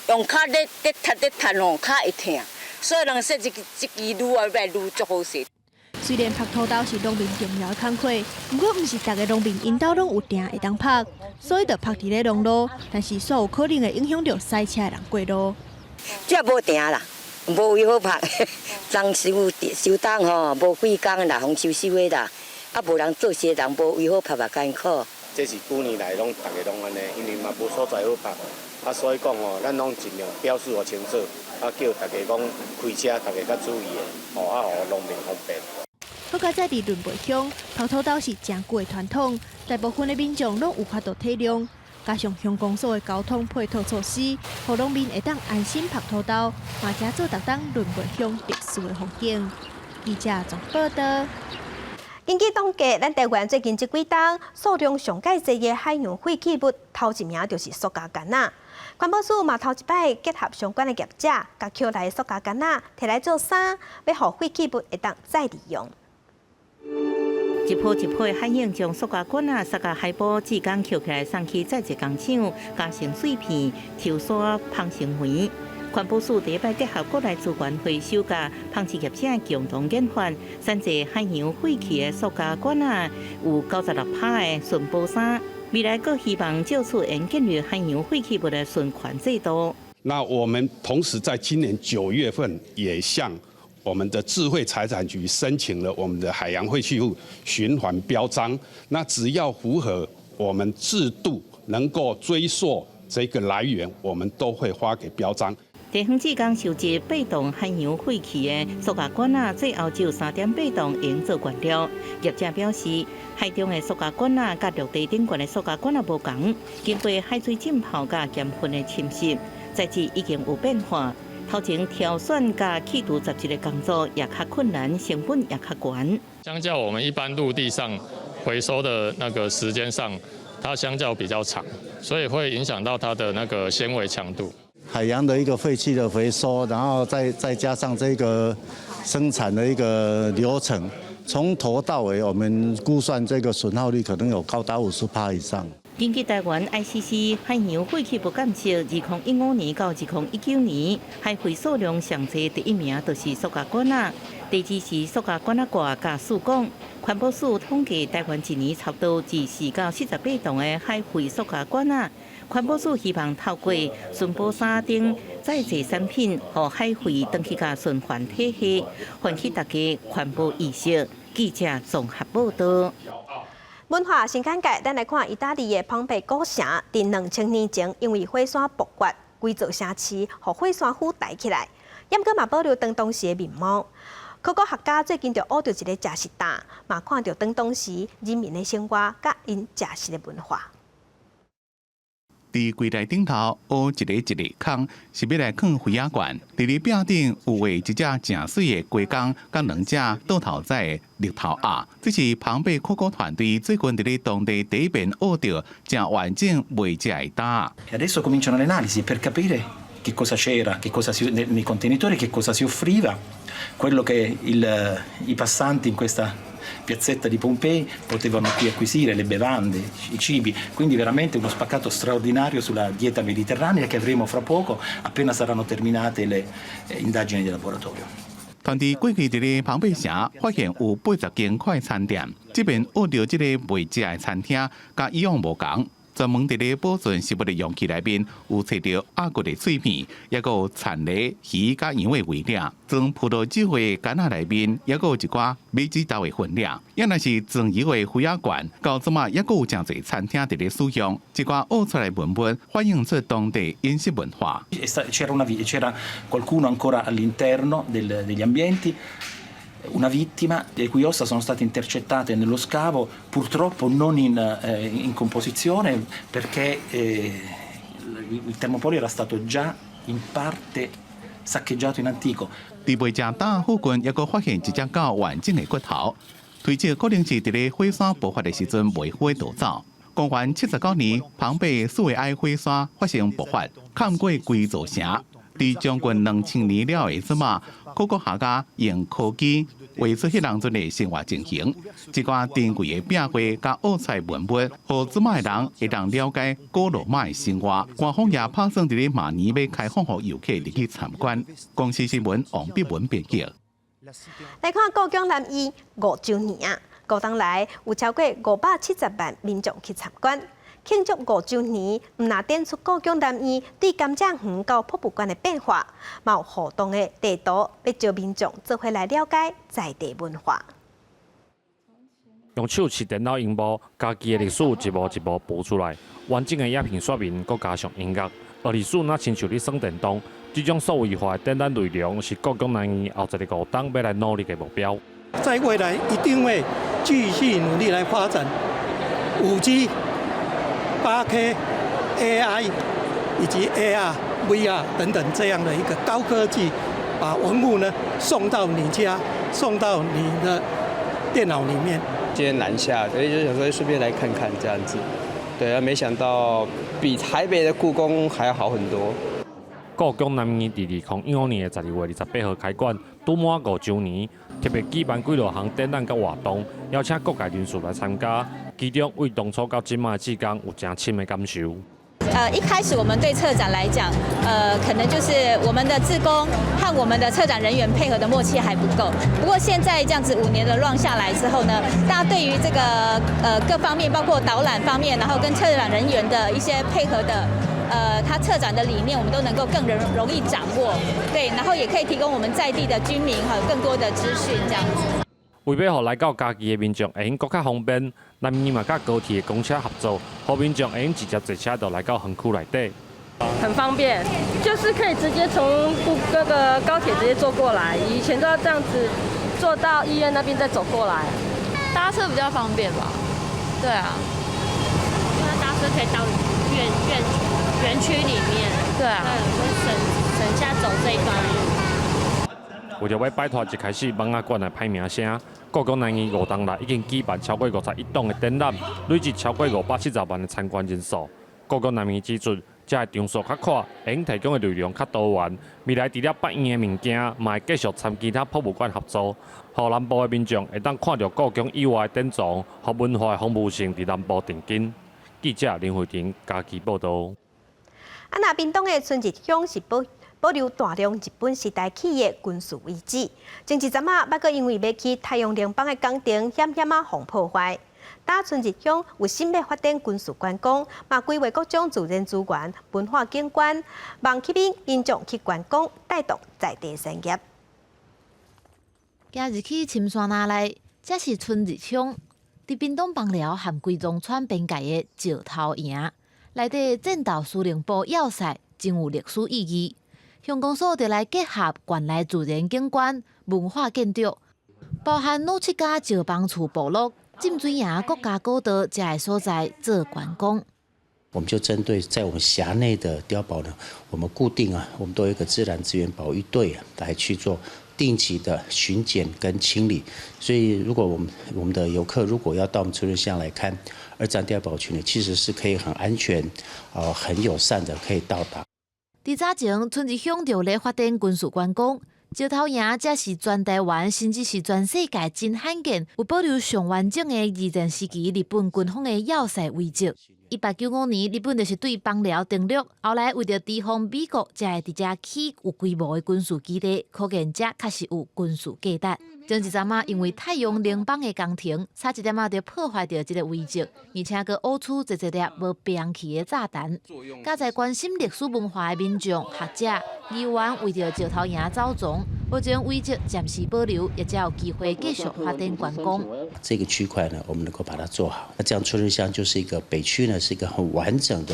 用跤咧咧踢咧踢吼，跤會疼。所以人說這支這支擼啊，欲擼足好勢。雖然曝土豆是農民重要的工課，毋過毋是逐个農民𪜶兜攏有田會當曝，所以就曝佇咧農路。但是煞有可能會影響著駛車的人過路。這無田啦，無位好曝，冬收收冬吼，無幾工啦，予收收的啦，啊無人做事的人無位好曝嘛艱苦。這是幾年來攏逐个攏按呢，因為嘛無所在好曝，啊所以講吼，咱攏盡量標示予清楚，啊叫大家講開車，逐家較注意的，吼啊予農民方便。好佳哉佇崙背鄉，曝土豆是誠久的傳統，大部分的民眾攏有法度體諒。加上鄉公所的交通配套措施，予農民會當安心曝土豆，嘛成做逐冬崙背鄉特殊的風景。記者綜報導。根據統計，咱台灣最近這幾冬數量上蓋濟的海洋廢棄物，頭一名就是塑膠桿仔。環保署嘛頭一擺結合相關的業者，共抾來塑膠桿仔，提來做衫，欲予廢棄物會當再利用。一波一波海湧將塑膠管仔撒共海埔，志工抾起來送去再製工廠，加成碎片、抽沙、芳成煤。環保署第一擺結合國內資源回收佮紡織業者共同研發，選擇海洋廢棄的塑膠管仔，有96%的循保衫。未來閣希望藉此會建立海洋廢棄物的循環制度。那我們同時在今年9月份也向我們的智慧財產局申請了我們的海洋廢棄物循環標章。那只要符合我們制度，能夠追溯這個來源，我們都會發給標章。地方志工收集8噸海洋廢棄的塑膠管仔，最後只有3.8噸用做原料。業者表示，海中的塑膠管仔佮陸地頂懸的塑膠管仔無仝，經過海水浸泡佮鹽分的侵蝕，材質已經有變化。頭前挑選佮去除雜質的工作也較困難，成本也較懸。相較我們一般陸地上回收的那個時間上，它相較比較長，所以會影響到它的那個纖維強度。海洋的一個廢棄的回收，然後再加上這個生產的一個流程，從頭到尾，我們估算這個損耗率可能有高達50%以上。根據台灣 ICC 海洋廢棄物監測，2015年到2019年，海廢數量上濟第一名就是塑膠管仔，第二是塑膠管仔蓋佮試管。環保署統計，台灣一年差不多24到48噸的海廢塑膠管仔。環保署希望透過循保衫等再製產品，予海廢轉去共循環體系，喚起大家環保意識。記者綜合報道。文化新簡介，咱來看意大利的龐貝古城，佇2000年前因為火山爆發，規座城市予火山灰刣起來，猶閣嘛保留當時的面貌。考古學家最近就挖著一个食食擔，嘛看著當時人民的生活佮𪜶食食的文化。佇櫃台頂頭挖一个一个空，是欲來囥魚仔罐。佇咧壁頂有畫一隻誠媠的雞公，佮兩隻倒頭宰的綠頭鴨。這是龐貝考古團隊最近佇咧當地第一遍挖著誠完整賣食的擔。 Adesso cominciano le analisi per capire che cosa c'era, che cosa si, nei contenitori, che cosa si offriva, quello che i passanti in questa piazzetta di Pompei potevano qui acquisire, le bevande, i cibi, quindi veramente uno spaccato straordinario sulla dieta mediterranea che avremo fra poco appena saranno terminate le indagini di laboratorio. 團隊過去佇咧龐貝城發現有80間快餐店，這遍挖著這个賣食的餐廳，佮以往無仝。專門佇咧保存食物的容器內面有揣著鴨骨的碎片，抑閣有殘泥、魚佮羊的尾料。裝葡萄酒的罐仔內面，抑閣有一寡米子豆的分量。猶若是裝油的魚仔罐，到這馬抑閣有誠濟餐廳佇咧使用。這寡挖出來文物，反映出當地飲食文化。 C'era qualcuno ancora all'interno degli ambienti, una vittima le cui ossa sono state intercettate nello scavo, purtroppo non in composizione perché il Termopolio era stato già in parte saccheggiato in antico. 佇賣食擔附近，抑閣發現一隻狗完整的骨頭，推測可能是佇咧火山爆發的時陣袂火逃走。公元79年，龐貝四維埃火山發生爆發，崁過規座城。佇將近2000年了的這馬，考古學家用科技畫出彼當陣的生活情形，這寡珍貴的壁畫佮挖出來文物，予這馬的人會當了解古羅馬的生活。官方也拍算佇咧明年欲開放予遊客入去參觀。公視新聞王碧文編輯。來看故宮南移5週年啊，五冬來有超過570萬民眾去參觀。慶祝5週年，毋但展出故宮南移對甘蔗園到博物館的變化，嘛有互動的地圖，欲招民眾做伙來了解在地文化。用手持電腦螢幕，家己的歷史一幕一幕播出來，完整的影片說明，閣加上音樂，學歷史若親像咧耍電動。這種數位化的展覽內容是故宮南移後一个五冬欲來努力的目標。在未來一定會繼續努力來發展5G、8K、AI 以及 AR、VR 等等這樣的一個高科技，把文物呢送到你家，送到你的電腦裡面。今天南下，所以就想說順便來看看這樣子。對啊，沒想到比台北的故宮還要好很多。故宮南移佇2015年的12月28號開館，拄滿5週年，特別舉辦幾落項展覽佮活動，邀請各界人士來參加。其中對當初到這擺的志工有誠深的感受。一開始我們對策展來講，可能就是我們的志工和我們的策展人員配合的默契還不夠。不過現在這樣子5年的 run 下來之後呢，大家對於這個各方面，包括導覽方面，然後跟策展人員的一些配合的，他策展的理念，我們都能夠更容易掌握。對，然後也可以提供我們在地的居民哈更多的資訊，這樣子。為欲予來到嘉義的民眾會用閣較方便，南醫嘛佮高鐵的公車合作，予民眾會用直接坐車就來到園區內底。很方便，就是可以直接從那個高鐵直接坐過來，以前都要這樣子坐到醫院那邊再走過來。搭車比較方便吧？對啊，因為搭車可以到園區裡面，對啊，會省下走這一段路。為著欲擺脫一開始蠓仔館的歹名聲，故宮南院5冬來已經舉辦超過51檔的展覽，累計超過570萬的參觀人數。故宮南院指出，這个場所較闊，會用提供的內容較多元。未來除了北院的物件，嘛會繼續參其他博物館合作，予南部的民眾會當看著故宮以外的典藏，予文化的豐富性佇南部定根。記者林慧婷嘉義報導。啊，若屏東的春日鄉是保留大量日本時代起的軍事遺址，前一陣仔，猶閣因為欲起太陽能板的工程，險險仔予破壞。大春日鄉有心欲發展軍事觀光，嘛規劃各種自然資源、文化景觀，望吸引民眾去觀光，帶動在地產業。行入去深山內，這是春日鄉，佇屏東枋寮和桂莊村邊界的石頭營，內底戰鬥司令部要塞，真有歷史意義。鄉公所就來結合縣內自然景觀、文化建築，包含努七家石枋厝部落、浸水營國家古道這个所在做觀光。我們就針對在我們轄內的碉堡呢，我們固定啊，我們都有一個自然資源保育隊啊，來去做定期的巡檢跟清理。所以，如果我們的遊客如果要到我們春日鄉來看二戰碉堡群呢，其實是可以很安全、啊很友善的可以到達。佇早前，春日鄉就咧發展軍事觀光，石頭營這是全台灣，甚至是全世界真罕見有保留上完整的二戰時期日本軍方的要塞遺跡。1895年，日本就是對枋寮登陸，後來為著提防美國，才會佇遮起有規模的軍事基地，可見遮確實有軍事價值。前一陣仔，因為太陽能板的工程，差一點仔就破壞著這个遺跡，而且閣挖出濟濟粒無爆去的炸彈。加在關心歷史文化的民眾、學者、議員為著石頭營走傱，目前遺跡暫時保留，也才有機會繼續發展觀光。這個區塊呢，我們能夠把它做好，那這樣春日鄉就是一個北區呢，是一個很完整的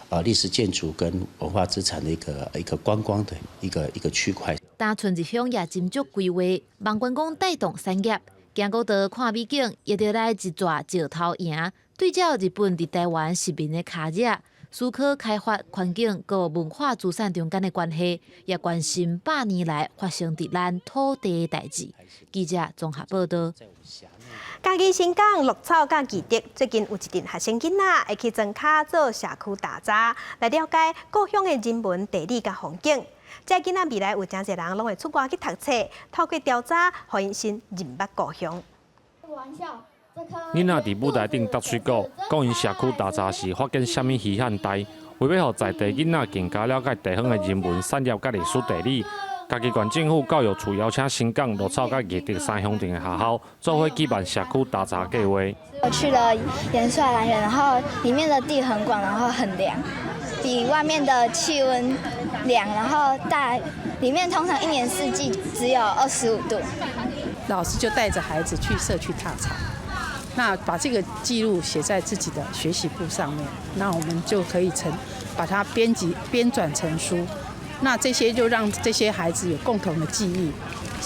啊歷史建築跟文化資產的一個觀光的一個區塊。但春日鄉也斟酌規劃，望觀光帶動產業，行古道看美景，也著來一逝石頭營，對照日本佇台灣殖民的跤跡，思考開發環境佮文化資產中間的關係，也關心百年來發生佇咱土地的代誌。記者綜合報導。嘉義新港、鹿草佮義德，最近有一陣學生囡仔會去莊跤做社區踏查，來了解故鄉的人文地理佮風景。這囡仔未來有誠濟人攏會出外去讀冊，透過調查，予𪜶先認捌故鄉。囡仔佇舞台頂搭水果，講𪜶社區踏查時發現啥物稀罕代，為欲予在地囡仔更加了解地方的人文產業佮歷史地理，嘉義縣政府教育處邀請新港、鹿草佮義德三鄉鎮的學校，做伙舉辦社區踏查計畫。我去了元帥蘭園，然後裡面的地很廣，然後很涼，比外面的氣溫涼，然後大裡面通常一年四季只有25度。老師就帶着孩子去社區踏查，那把這個記錄寫在自己的學習簿上面，那我們就可以成把它編輯編纂成書。那這些就讓這些孩子有共同的記憶，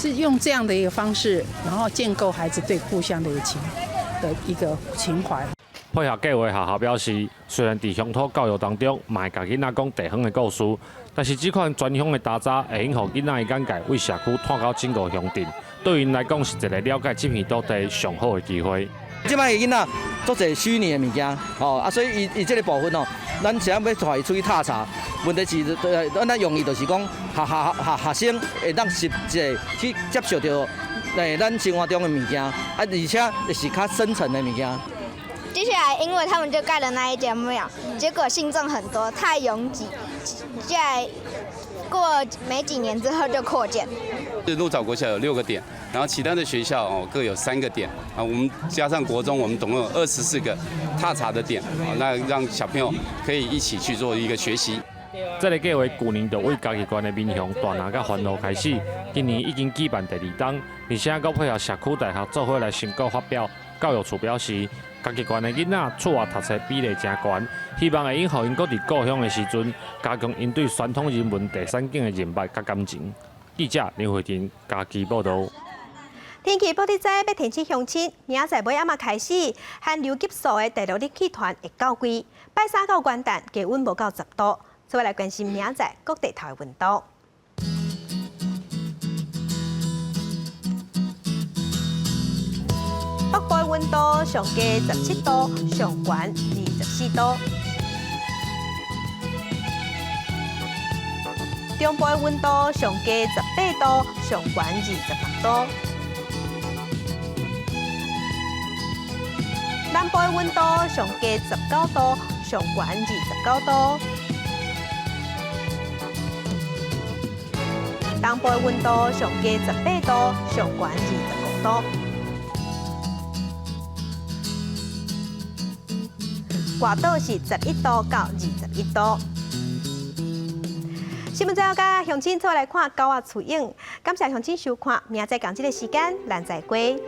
是用這樣的一個方式，然後建構孩子對故鄉的一個情的一個情懷。配合計畫學校表示，雖然佇鄉土教育當中，嘛會共囡仔講地方的故事，但是這款全鄉的踏查會用予囡仔的眼界對社區拓到整個鄉鎮，對𪜶來講是一個了解這片土地上好的機會。這擺的囡仔足濟虛擬的物件，吼啊，所以伊這个部分哦，咱想欲帶伊出去踏查，問題是，咱用意就是講，學學學學生會當實際去接觸著咱生活中的物件，啊，而且是較深層的物件。接下來，因為他們就蓋了那一間廟，結果信眾很多，太擁擠，在過沒幾年之後就擴建。鹿藻國小有6個點，然後其他的學校哦各有3個點啊，我們加上國中，我們總共有24個踏查的點啊，那讓小朋友可以一起去做一個學習。這個計劃舊年就為嘉義縣的民雄、大林佮環路開始，今年已經舉辦第二冬，而且閣配合社區大學做伙來成果發表。教育處表示，嘉義縣的囡仔出外讀冊比例誠懸，希望會用予𪜶閣佇故鄉的時陣，加強𪜶對傳統人文地產景的認捌佮感情。記者林慧婷嘉義報導。天氣報你知，欲提醒鄉親，明仔載尾暗仔開始，寒流急速的第六日氣團會到位，拜三到元旦低溫無到10度。再來關心明仔載各地頭的溫度。北部溫度上低17度，上懸24度。中部溫度上低18度，上懸26度。南部溫度上低19度，上懸29度。東部溫度上低18度，上懸25度。外島是11度到21度。新聞最後，佮鄉親做來看狗仔出影，感謝鄉親收看，明仔載仝這个時間，咱再會。